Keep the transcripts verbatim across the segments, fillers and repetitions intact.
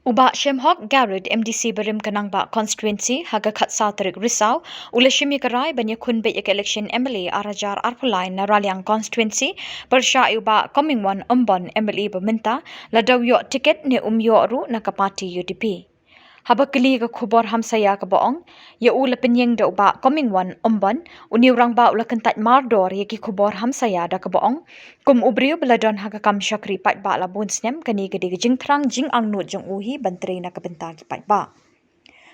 U Bah Shemhok Garod, M D C barim ka Nangbah Constituency, ha ka khatsaw tarik Risaw, u la shim ya ka rai ban yakhun beit ya ka election M L A ar hajar arphaw lai na Raliang Constituency, pyrshah ya u Bah Comingone Ymbon, M L A ba mynta, lada u yoh ticket ne um yoh ruh na ka party U D P. Haba kylli ya ka khubor hamsaia kaba ong ya u la pynieng da u Bah Comingone Ymbon, u new rangbah u la kyntait mardor ya ki khubor hamsaia da kaba ong, kum u briew ba la don ha ka kam shakri paidbah la bun snem, kani ka dei ka jingthrang jingangnud jong u hi ban trei na ka bynta ki paidbah.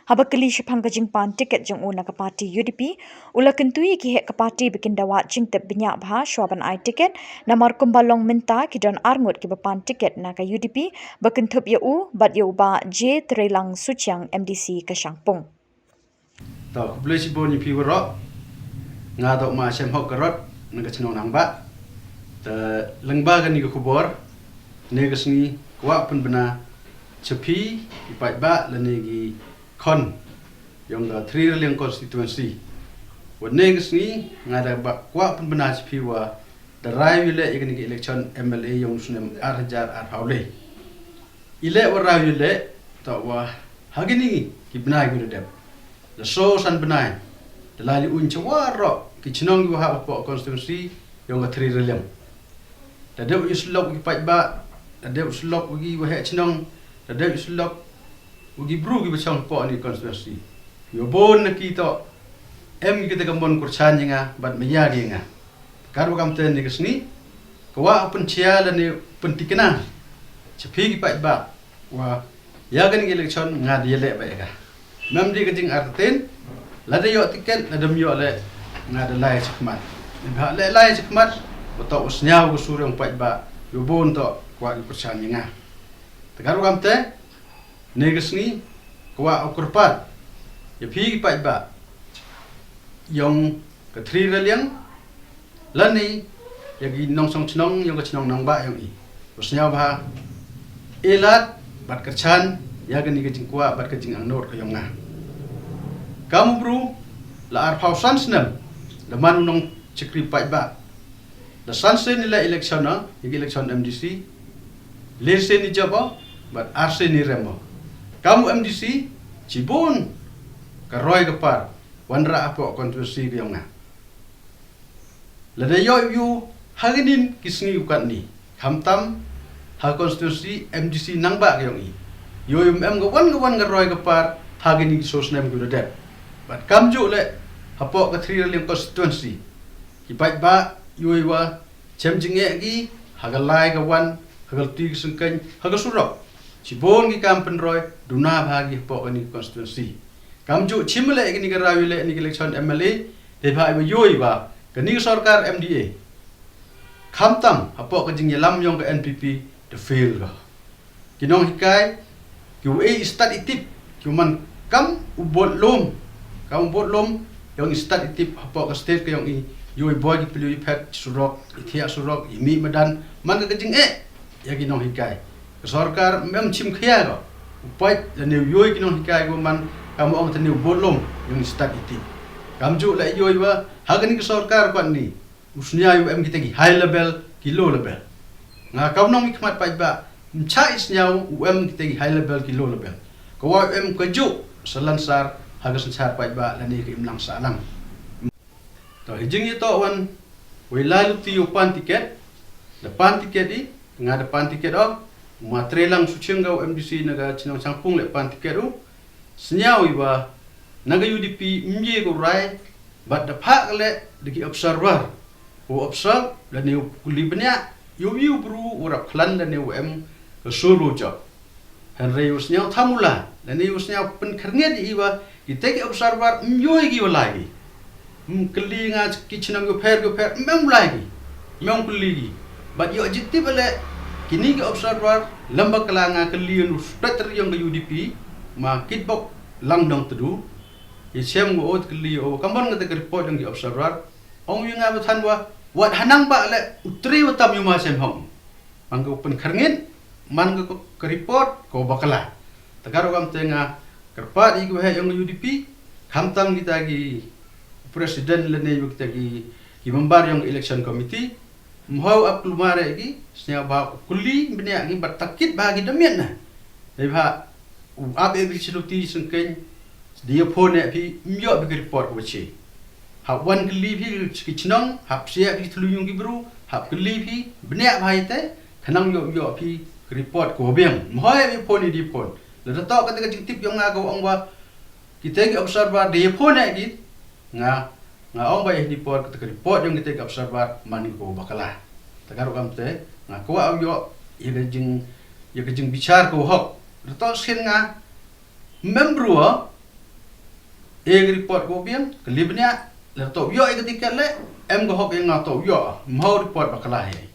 Haba kylli shaphang ka jingpan ticket jong u na ka party U D P, u la kyntu ya ki heh ka party ba kin da wad jingtip bniah bha shwa ban ai ticket, namar kumba long mynta ki don arngut kiba pan ticket na ka U D P, ba kynthup ya u bad ya u Bah J Treilang Suchiang, M D C ka Shangpung. To, khublei chibun ya phi waroh. Nga toh Ma Shemhok Garod, na ka chnong Nangbah. Te lyngba kani ka khubor, ne ka sngi kwah pynbna cha phi ki paidbah lane ki khon yong ka Three Raliang Constituency. Wa ne ka sngi nga da ba kwah pynbna cha phi wa da rai u leh ya kani ka election M L A yong u snem ar hajar arphaw lai. I leh wa rai u leh, toh wa ha kini ki bnai ki da dep, la soo san bnai, da lai li un cha waroh ki chnong ki wa hap hapoh constituency yong ka Three Raliang. Da dep u slok ki paidbah, da dep u slok ki waheh chnong, da dep u slok u ki bru ki ba chong hapoh ni constituency. Yow bun na ki toh em ki kata ka mon kyrchan ya nga bad maya ki ya nga. Kar wa kamte ni ka sngi, kwah u pynchia lane u pyntikna cha phi ki paidbah wa ya kani ka election nga da yaleh bha ya ka. Mem dei ka jingartatien, lada yoh ticket, lada ym yoh leh, nga da lai chakhmat. Neibhah leh lai chakhmat, wa toh u sniaw ka sur yong paidbah, yow bun toh kwah ki kyrchan ya nga. Te kar wa kamte, ne ka sngi, kwah u kyrpad ya phi ki paidbah yong ka Three Raliang, lane ya ki nongchong chnong yong ka chnong Nangbah yong i, wa sniaw bha, e lad bad kyrchan ya kani ka jingkwah bad ka jingangnud ka yong nga. Kam u bru, la arphaw san snem da man u nongchakri paidbah. Da san sien i leh election o, ya ka election M D C. Le sien i jop o, bad ar sien i rem o. Kam u M D C, chibun ka roi ka par wanrah hapoh constituency ka yong nga. Lada yoh yow ha kini ki sngi u katni, khamtam ha constituency M D C Nangbah ka yong i, yow yow em ka wan ka wan ka roi ka par ha kini ki soo snem ki da dep. Bad kamjooh leh hapoh ka Three Raliang Constituency, ki paidbah yow wa chem jingeh ki ha ka lai ka wan, ha ka luti ka syngkeiñ, ha ka surok. Chibun ki kam pynroi duna bha ki hapoh kani ka constituency. Kamjooh chim leh kani ka rai u leh ni ka election M L A, te bha i wa yow i wa kani ka sorkar M D A, khamtam hapoh ka jingyalam yong ka N P P, da fail ka. Ki nonghikai, ki wa e i stad i tip, ki wa man kam u bot lum, kam u bot lum yong i stad i tip hapoh ka state ka yong i, yow i boi ki pylliuh i phet surok, i thiah surok, i mih madan, man ka ka jingeh ya ki nonghikai. Ka sorkar mem chim khia ka u pait lane u yoh i ki nonghikai ka wa man kam ong te ni u bot lum yong i stad i tip. Kamjooh leh yow i wa ha kani ka sorkar katni, u sniaw u em kita ki high level, ki low level. Nga kam u nongmihkhmat paidbah, ym chah i sniaw u em kita ki high level, ki low level. Ka wa u em ka jooh sa lansar ha ka synshar paidbah lane ka imlang sahlang. To, hi jingyatoh wan, wei lai luti u pan ticket, da pan ticket i, nga da pan ticket o, Ma Treilang Suchiang ka u M D C na ka chnong Shangpung leh pan ticket u, sniaw i wa na ka U D P ym ye ka u rai, bad da phah ka leh da ki observer, u observe lane u kylli bniah yow yow bru u rap khlan lane u em ka sur u jop. Hynrei u sniaw tham u la, lane u sniaw pynkhyrngiat i wa kita ki observer ym yoh i ki wa lai ki. Ym kylli nga ki chnong ki pher ki pher, ym em u lai ki. Ym em u kylli ki. Bad yow jiti bale kini ki observer, lamba kala nga kylli u secretary yong ka U D P, Ma Kitbok Langdong Tadu. I chem u ot kylli u, kam wan nga te ka report yong ki observer. Ong u ya nga wa than wa, wat hanang ba le u tre wa tam yow Ma Shemhok. Man ka u pynkhyrngit, man ka ka report, ka wa bakla. Te karo kam te nga kyrpad i ki waheh yong ka U D P, khamtam kita ki president lane wa kita ki, ki member yong ka election committee, ym hoi ap klumar i ki, sniaw ba u kylli bniah ki, bad takit ba ki da miat na. Dei ba u ap e phi chiluti sengkeng, da ya phone e phi, ym yoh phi ka report ka wa chi. Hap wan kylli phi ki chnong, hap siah phi thlu yung ki bru, hap kylli phi, bniah bha i te, khnang yoh yoh phi ka report ka wa biang. Ym hoi e phi phone i di phone. Lada toh kata ka jingtip yong nga ka wa ong wa, kita ki observer da ya phone e ki, nga, nga ong ba ya di por kata ka report yong kita ki observer man ka wa bakla. Ta ka rukom te, nga ka wa yoh, ya ka jing, ya ka jingbichar ka wa hok. Lada toh sien nga, member wa, e ka report ka wa biang, kylli bniah, lada toh yoh e ka tiket le, em ka hok e nga toh yoh, ym hoi report bakla he.